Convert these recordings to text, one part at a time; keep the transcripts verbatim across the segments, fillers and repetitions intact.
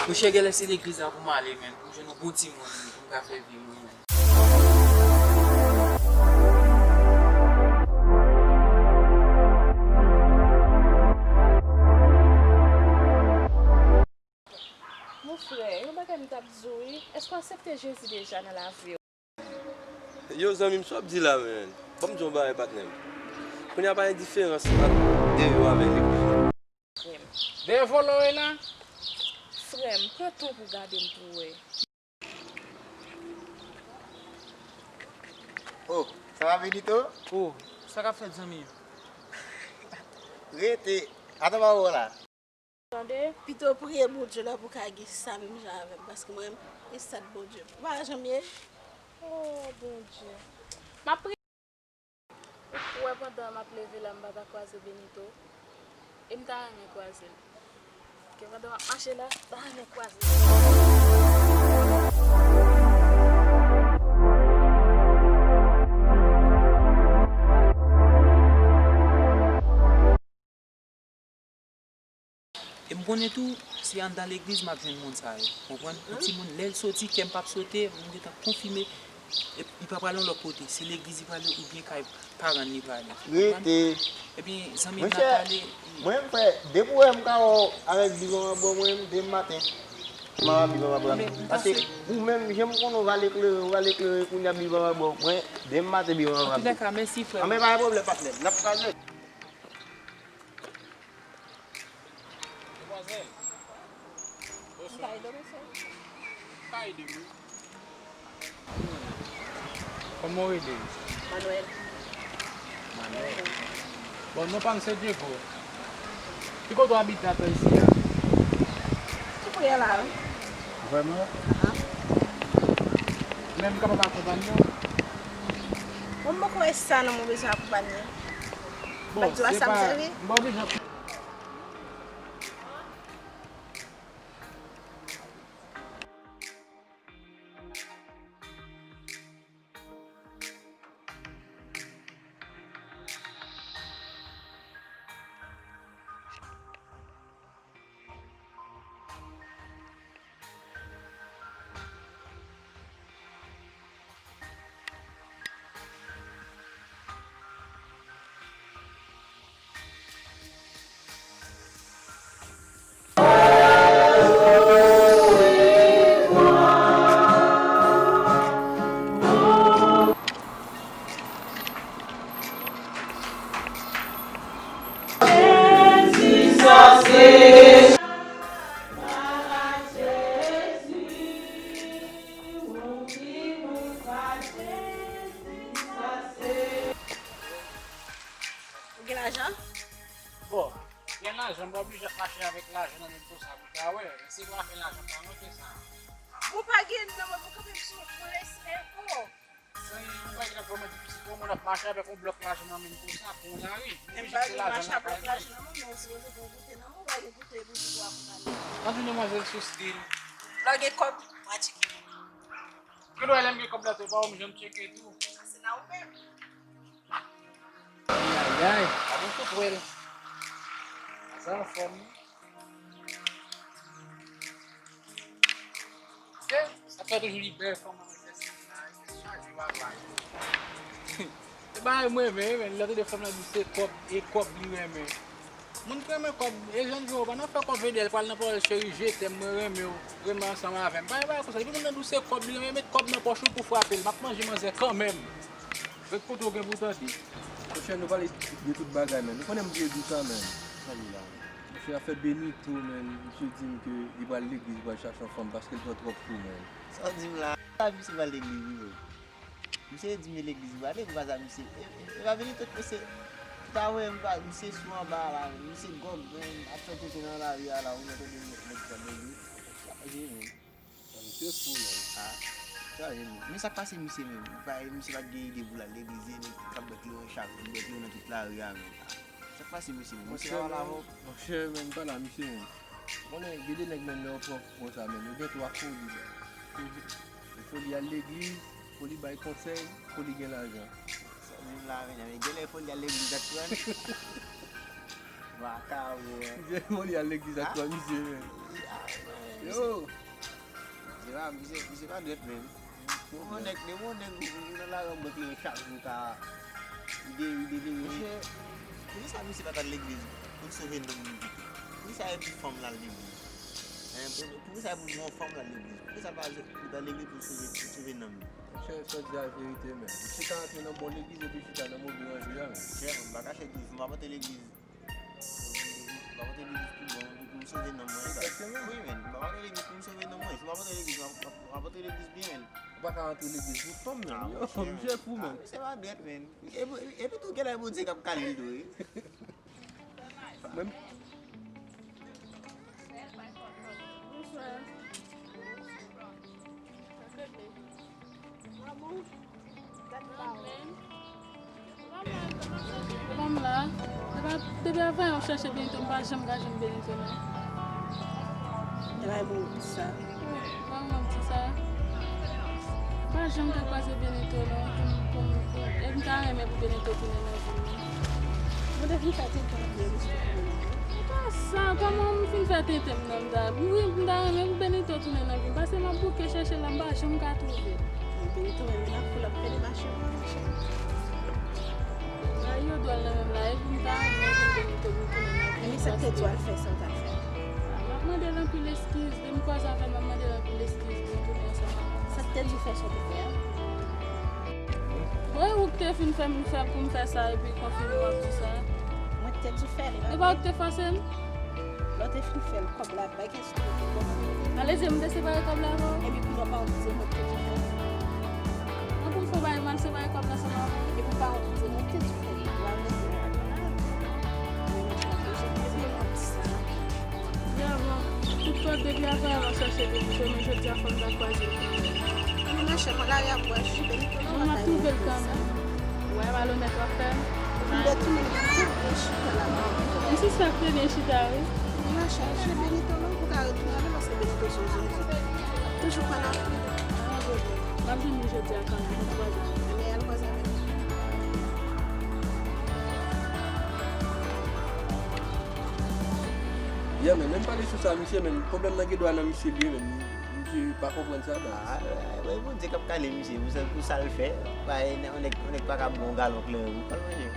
Monchè, genlè se legliz la pou m ale, menn, pou m jwenn yon bon timoun, pou m ka fè vi mwen, menn. Mon frè, yon bagay m t ap di w wi, èske w aksepte Jezi deja nan lavi w? Yo, zanmi m, sa w ap di la, menn? Ban m di w yon bagay, patnè m. Kounye a pa gen diferans ant de yo avèk legliz yo. Frè m. Dèyè vòlò w ye la? Frè m, pran tan pou w gade m pou w wè. Oh, sa va, Benito? Oh, sa k ap fèt, zanmi? Rete. Ata pa wè w la. Tande, pito w priye Bondye la pou w ka gen sa menm jan avè m, paske mwen menm, e sa t Bondye. Ou pa wè jan m ye? Oh, Bondye. M ap priye. Ou wè pandan m ap leve la, m pa ta kwaze Benito. E m ta renmen kwaze l. Ke pandan m ap mache la, m ta renmen kwaze l. E m konnen tou, se anndan legliz m ap jwenn moun sa yo. Konprann? Yon timoun, lè l soti, kè m p ap sote, m gentan konfime, e li pa prale yon lòt kote. Se legliz li prale oubyen kay paran l li prale. Konprann? Rete. Epi, zanmi m nan pale. Monchè, mwen, frè, depi w wè m ka wè w avèk biban an bò mwen, demen maten, m ap biban an bò. Paske ou menm, jan m konnen w pral eklere, w pral eklere kounye a biban an bò mwen, demen maten biban an bò. Antouka, mèsi, frè m. Anben, pa gen pwoblèm, patnè m. N ap kwaze. Demwazèl. Bonswa. M ka ede w, mesye? M ka ede w, wi. Kòman w rele? Manuel. Manuel. Bon, non pa m se Diego. Ki kote w abite atò isi a? Tou prè la, wi. Vrèman? Aha. Men m kapab akonpanye w? Bon, m poko wè sa non, mwen bezwen akonpanye. Bon, m ap di w a se sa m pa, sèvi. M pa oblije. Ou gen lajan? Bon, gen lajan, m pa oblije ap mache avèk lajan nan men m konsa pou ta wè. Men se pou afè lajan pa manke sa. Ou pa gen nan mwen pou kanpe m sou yon pwen lespè, oh. Zanmi, ou pa gen vrèman difisil pou moun ap mache avèk yon blòk lajan nan men l konsa, pou yon lari. Ou oblije kite lajan nan kay mwen. Ou pa gen goute nan men w, ou pa gen goute pou di pou akonpanye. Anvi demwazèl sou stil. Lè w gen kòb, w a tcheke. Gen dwa lè m gen kòb la tou, pa ou m janm tcheke tou. Sa se nan ou menm. Ayayay, pa bon tout wè l. Sa anfòm wi. Sa fè toujou li bèl fanm nan fè stil la, li chaje bagay. Se bagay mwen renmen, men lè tande fanm nan di se kòb, e kòb li renmen. Moun ki renmen kòb, e jan l jwe, ou pa nan fè kòb vede, l pral nan pawòl cheri, je t'aime, mwen renmen w, renmen ansanm avè m. Pa gen bagay konsa, depi moun nan di w se kòb li renmen, met kòb nan pòch ou pou frape l, m ap manje manzè kanmenm. Ret kote w gen pou w tande. Monchè, nou pale de tout bagay, men nou konnen m te di w sa, men. Sa ye la? Monchè, afè Benito, men, misye di m ke li pral legliz, li pral chache yon fanm paske l pran twòp kou, men. Sa w di m la? Sa misye pral legliz, wi, men. Misye di m e legliz li prale, pou pa sa misye. E, e, e pa Benito, misye. Ou ta wè m pa, misye sou anba la, misye gòg, men, ap fè tenten nan lari a la, ou nan tande m, men, men. Sa misye fou, men. Ah, sa, men, men sa k pase misye menm? Li pa, misye pa t gen ide pou l al legliz, e nèg k ap bwè kleren chak jou, bwè kleren nan tout lari a, men. Ah, sa k pase misye menm? Misye a la, men, monchè, men, m pale a misye, men. Konnen, gen de nèg, men, lè yo pran konsa, men, yo gen twa foli, men. Foli al legliz, foli bay konsèy, foli gen lajan. Sa di m la, men, men, genlè foli al legliz ak pran. Makabo, wi. Foli al legliz ak pran misye, men. Ah, Yo! Se pa, se, se pa dwèt menm. Depi yon nèg, depi yon nèg ou nan lari an bwè kleren chak jou ka ide, ide, ide. Monchè, poukisa misye pa t al legliz pou l sove nanm li pito? Poukisa epi fanm l al legliz? Hein, pou, poukisa pou yon fanm l al legliz? Poukisa l pa, li pa al legliz pou l sove, pou l sove nanm li? Monchè, fò di a verite, men. Misye ka antre nan bon legliz epi chita nan move ranje a, men. Monchè, m pa kache di w, si m pa pote legliz, m pa pote legliz pou bon, pou m sove nanm mwen, e sa. Egzakteman. Wi, men. M pa pote legliz pou m sove nanm mwen. Si m pa pote legliz, m pa, m pa, m pa pote legliz byen, men. Ou pa ka antre legliz pou fanm, men. Ah, yo, monchè, men. Misye fou, men. Ah, misye pa dwèt, men. Epi, epi tou, gen lè Bondye k ap kale l tou, wi. Mwen, Bonswa. Mwen la. Depi, depi avan yon chèche Benito, m pa janm ka jwenn Benito, non. Epa e bon sa. Kòman m di sa? M pa janm ka kwaze Benito, non, pou m, pou m, pou m, e m ta renmen pou Benito tounen nan vi m, wi. Mwen te vin fè tenten nan vi m, wi. E pa sa, kòman m fin fè tenten m nan m ta, wi, m ta renmen pou Benito tounen nan vi m, paske m ap bouke chèche l la, m pa janm ka twouve. Benito renmen nan foul ap pede mache pou mache. Bagay yo dwòl nan menm la, epi m ta renmen pou Benito vin tounen nan vi m, paske. Men sa k te di w al fè sa w t al fè. M ap mande l anpil eskiz. Depi m kwaze avè l, m ap mande l anpil eskiz pou l tounen ansanm avè m. Sa k te di w fè sa w te fè a? Bon, e ou k te fin fè m fè pou m fè sa epi konfime w ap di sa. Mwen k te di w fè l, e pa vre? E pa ou k te fòse m? Lè w te fin fè l, kòb la, bay kesyon w te bon. Alezi, m te separe kòb la avè w? Epi pou w pa w di se mwen k te di w fè l. Mwen pou m fè w bay mal separe kòb la ansanm avè w? Epi w pa w di se mwen k te di w fè l. Ou pa vle di w fè l. Mwen pa bezwen konfime w ap di sa. Vrèman, tout fòt depi avan m ap chèche Benito, men jodi a fò m ta kwaze l kanmenm. Wi, monchè, mwen lari ap wè, jije Benito nan batay mwen pou sa. M ap twouve l kanmenm. Ou wè malonèt w ap fè? M detounen l pou m vin chita la. M sispèk te byen chita, wi. Wi, monchè, jije Benito non, pou ka retounen avè l, paske Benito se yon zonbi. Toujou pran nan fou. M ap jwenn li jodi a kanmenm, fò m kwaze l. Ebyen, al kwaze avè l. Yeah, men, men m pale sou sa, misye, men, pwoblèm nan gen dwa nan misye li ye, men, misye pa konprann sa, men. Ah, e, e, Bondye k ap kale misye, pou sa, pou sa l fè, pa, e, yon nèg, yon nèg pa ka bwè yon galon kleren, ou pral manje.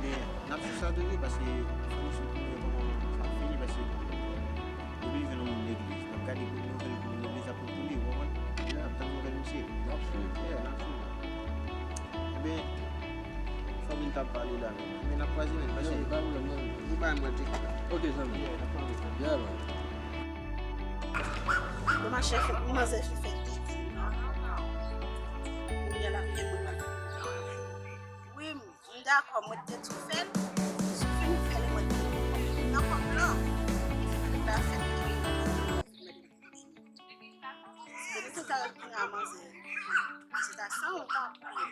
Men, n ap swiv sa toujou, paske fò nou swiv pou nou wè kòman sa ap fini, paske depi l jwenn yon moun legliz, n ap gade pou nouvèl pou legliz ap poupouye, ou konprann? Yeah, n ap tann nouvèl misye. N ap swiv. Yeah, n ap swiv. Ebyen, fò vin t ap pale la menm. Men n ap kwaze menm, paske. Non, pa pwoblèm, non. Ou bay mwen tchek la. Ok, zanmi. Yeah, n ap kwaze. Yeah, man. Bon, ma chè, manzè fin fè tenten. Kounye a l ap gen moun nan. Wi, m dakò, mwen te di w fè l. Si w fin fè l, mwen te di w nan kòb lan. Li pa fè l. Mwen te ka retounen a manzè. Se ta sa ou pa pran.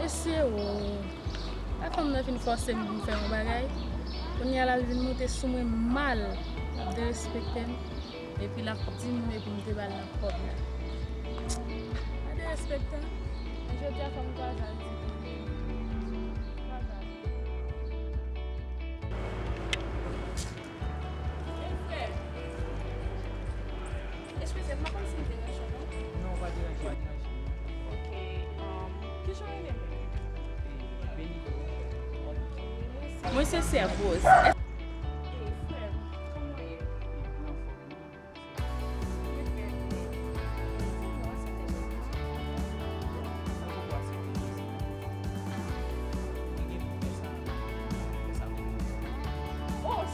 Mesye o! Lè fanm nan fin fòse m pou m fè yon bagay, kounye a l al vin moute sou mwen mal, l ap derespekte m. Epi l ap di m epi m te ba l nan kòb la. Pa derespektan. Men jodi a fò m kwaze al di pou li. Kwaze al. Hey, frè. Eskize m, m pa konn si m deranje w, non? Non, w pa deranje m. Ok, um, kijan w rele menm? Eh, Benito. Ok, mèsi. Mwen se sè Rose. Hey,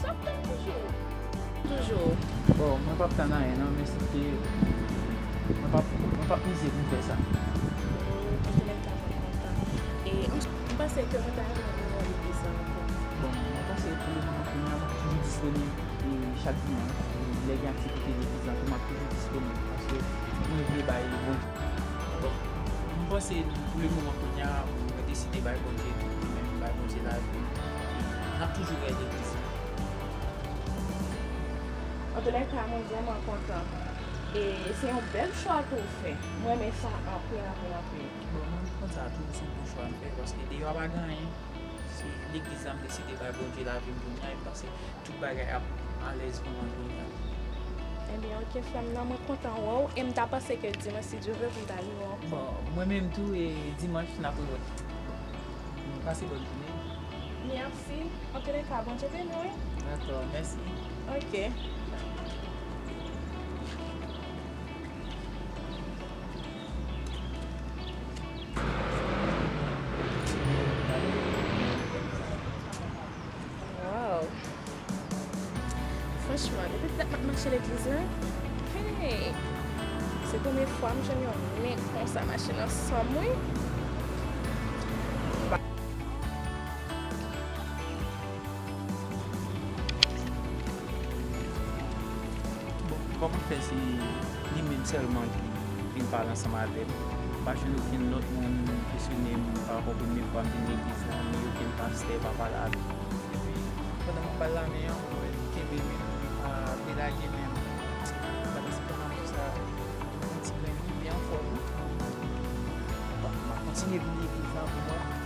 frè m, kòman w ye? Toujou. Bon, mwen p ap tann anyen non, men si te, mwen p ap, mwen p ap mize pou m fè sa. E, m panse ke mwen ta renmen pou nou wè legliz la ankò. Bon, mwen panse pou le moman kounye a, m ap toujou disponib. E chak dimanch, e lè gen aktivite legliz la tou, m ap toujou disponib, paske mwen vle bay Bondye. Bon, m panse pou le moman kounye a, mwen deside bay Bondye tout mwen menm, bay Bondye lavi m. E n ap toujou wè legliz la. Antoulèka, mwen vrèman kontan. E se yon bèl chwa ke w fè. Mwen renmen sa anpil, anpil, anpil. Bon, mwen konn sa tou, se yon bon chwa m fè, paske deyò a pa gen anyen. Se legliz la m deside bay Bondye lavi m kounye a, e m panse tout bagay ap alèz pou mwen kounye a. Ebyen, oke, frè m nan, mwen kontan wè w, e m ta panse ke dimanch, si Dye vle, pou m ta vin wè w ankò. Bon, mwen menm tou, e dimanch, n ap rewè. Pase bòn jounen. Mèsi. Antoulèka, Bondye beni w, wi. Dakò, mèsi. Oke. Wow. Franchman, depi dat m ap mache legliz la, hey! Se premye fwa m jwenn yon nèg konsa mache nan san m, wi. Bon, kòman fè se li menm sèlman ki vin pale ansanm avè m? M pa jwenn okenn lòt moun ki kesyone m parapò premye fwa m vin legliz la, ni okenn pastè pa pale avè m. Epi, pandan m ap ba l lamen an, mwen kenbe men m, li pa delage men m. Pandan se pandan m sa, mwen ti byen, li byen anfòm. M ap kontinye vin legliz la pou mwen.